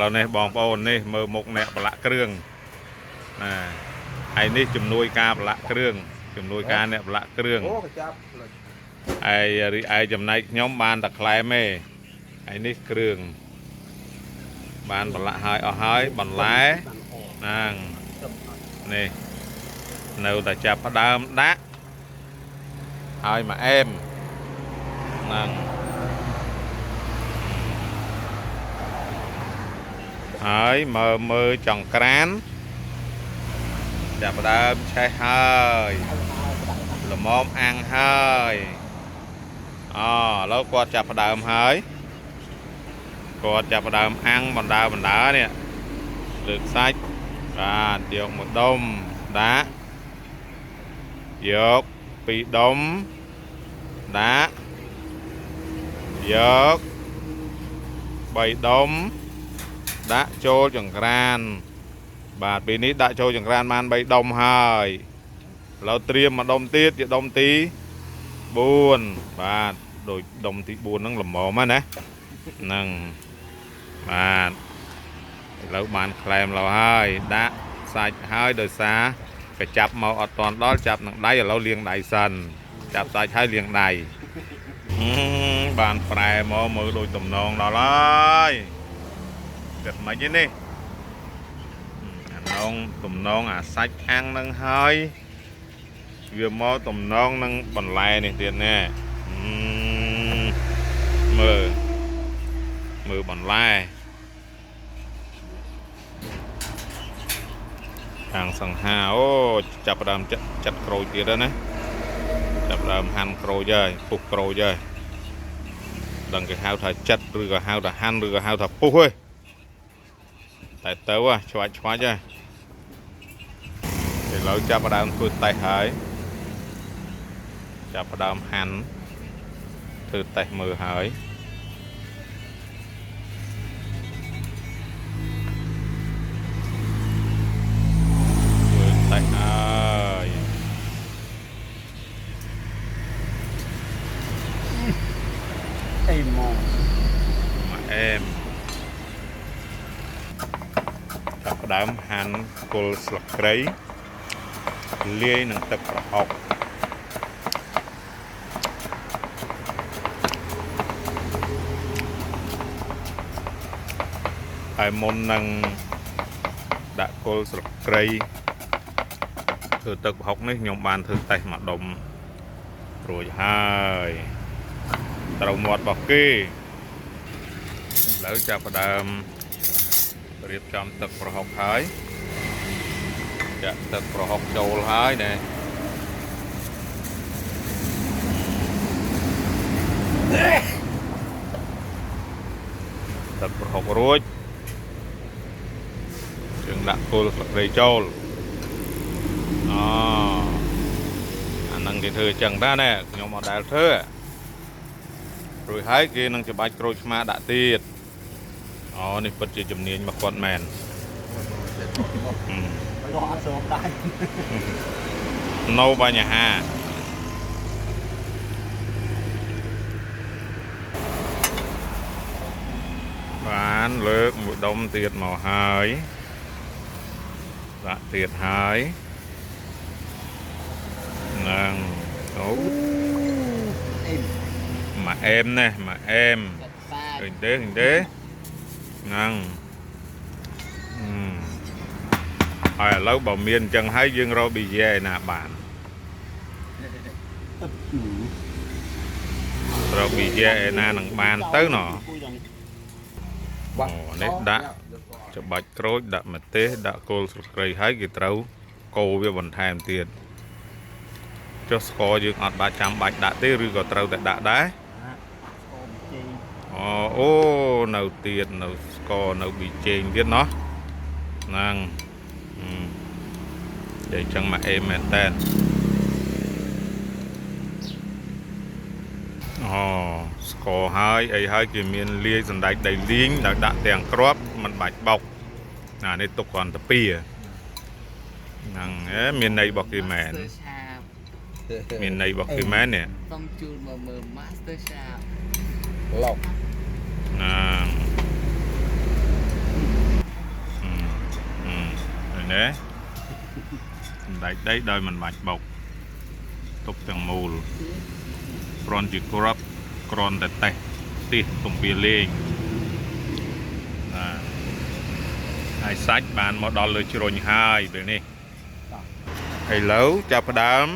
ឡូវនេះបងប្អូននេះមើលមុខអ្នកប្រឡាក់គ្រឿងណាហើយនេះជំនួយការប្រឡាក់គ្រឿងជំនួយការអ្នកប្រឡាក់គ្រឿង អូកចាប់ ហើយរីឯចំណែកខ្ញុំបានតែក្លែមទេហើយនេះគ្រឿងបានប្រឡាក់ហើយអស់ហើយបន្លែហ្នឹងនេះនៅតែចាប់ផ្ដើមដាក់ហើយមកអែមហ្នឹងហើយមើលមើលចង្ក្រានចាប់ផ្ដើមឆេះហើយល្មមអាំងហើយ អឥឡូវគាត់ចាប់ផ្ដើមហើយគាត់ចាប់ផ្ដើមអាំងបណ្ដើបណ្ដើនេះលើកសាច់បាទយកមួយដុំដាក់យកពីរដុំដាក់យកបីដុំដាក់ចូលចង្ក្រានបាទពេលនេះដាក់ចូលចង្ក្រានបាន3ដុំហើយឥឡូវត្រៀមមួយដុំទៀតជាដុំទី4បាទ ដូចដុំទី4ហ្នឹងល្មមណាហ្នឹងបាទឥឡូវបានក្លែមឡូវហើយដាក់សាច់ហើយដោយសារកញ្ចាប់មកអត់តន់ដល់ចាប់នឹងដៃឥឡូវលាងដៃសិនចាប់សាច់ហើយលាងដៃបានប្រែមកមើលដូចតំណងដល់ហើយគិតមិនទេនេះអានងតំណងអាសាច់អាំងនឹងហើយវាមកតំណងនឹងបន្លែនេះទៀតណែមើលមើលបន្លែខាងសង្ហាអូចាប់ផ្ដើមចាត់ក្រូចទៀតហើយណាចាប់ផ្ដើមហាន់ក្រូចហើយពុះក្រូចហើយដឹងគេហៅថាចិត្តឬក៏ហៅថាហាន់ឬក៏ហៅថាពុះហ៎តែទៅឆ្វាច់ឆ្វាច់ហើយឥឡូវចាប់ផ្ដើមធ្វើតេស្តហើយចាប់ផ្ដើមហាន់ធ្វើតេស្តមើលហើយធ្វើតេស្តហើយ អេម៉ង មកអែមចាប់ផ្ដើមហាន់គល់ស្លឹកគ្រៃលាយនឹងទឹកប្រហុកហើយមុននឹងដាក់គល់ស្លឹកគ្រៃធ្វើទឹកប្រហុកនេះខ្ញុំបានធ្វើតេស្តមួយដុំរួចហើយត្រូវមាត់របស់គេឥឡូវចាប់ផ្ដើមរៀបចំទឹកប្រហុកហើយចាក់ទឹកប្រហុកចូលហើយណែទឹកប្រហុករួចយើងដាក់គល់ស្លឹកគ្រៃចូលអូអាហ្នឹងគេធ្វើអញ្ចឹងដែរណែខ្ញុំអត់ដែលធ្វើរួចហើយគេនឹងច្បាច់ក្រូចឆ្មាដាក់ទៀតអូនេះពិតជាជំនាញរបស់គាត់មែន រកអត់ស្របដែរ នៅបញ្ហាបានលើកមួយដុំទៀតមកហើយដាក់ទៀតហើយហ្នឹងអូ អេម មកអែមនេះមកអែម សា ឃើញទេឃើញទេហ្នឹងហើយឥឡូវបើមានអញ្ចឹងហើយយើងរកប៊ីយ៉ែឯណាបានរកប៊ីយ៉ែឯណានឹងបានទៅណោះអូនេះដាក់ច្បាច់ក្រូចដាក់ម្ទេសដាក់គល់ស្លឹកគ្រៃហើយគេត្រូវកូរវាបន្ថែមទៀតចុះស្ករយើងអត់បាច់ចាំបាច់ដាក់ទេឬក៏ត្រូវតែដាក់ដែរ អូជេ អូនៅទៀតនៅស្ករនៅប៊ីចេងទៀតណោះហ្នឹងនិយាយចឹងមកអេមែនតើអូស្ករហើយអីហើយគេមានលាយសណ្តែកដីលីងដោយដាក់ទាំងគ្រាប់មិនបាច់បុកណានេះទុកគ្រាន់តែពីហ្នឹងមានន័យរបស់គេមែន Master Chef មានន័យរបស់គេមែននេះ សូមជូនមកមើល Master Chef ឡុក ហ្នឹង ទេសណ្ដែកដីដោយមិនបាច់បុកទុកទាំងមូលគ្រាន់ជាគ្រាប់គ្រាន់តែតេះទាសទំពាលេងណាហើយសាច់បានមកដល់លើជ្រុញហើយពេលនេះឥឡូវចាប់ផ្ដើម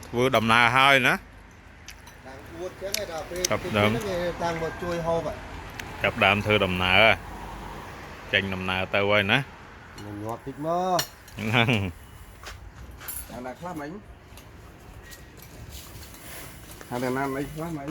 ធ្វើដំណើរហើយណា តាំងអួតចឹងឯងដល់ពេល ចាប់ដើម គេតាំងមកជួយហូប ចាប់ដើមធ្វើដំណើរហើយចេញដំណើរទៅហើយណា នឹងញាត់តិចមក ហ្នឹង យ៉ាងណាខ្លះមិញហើយណាអីខ្លះមិញ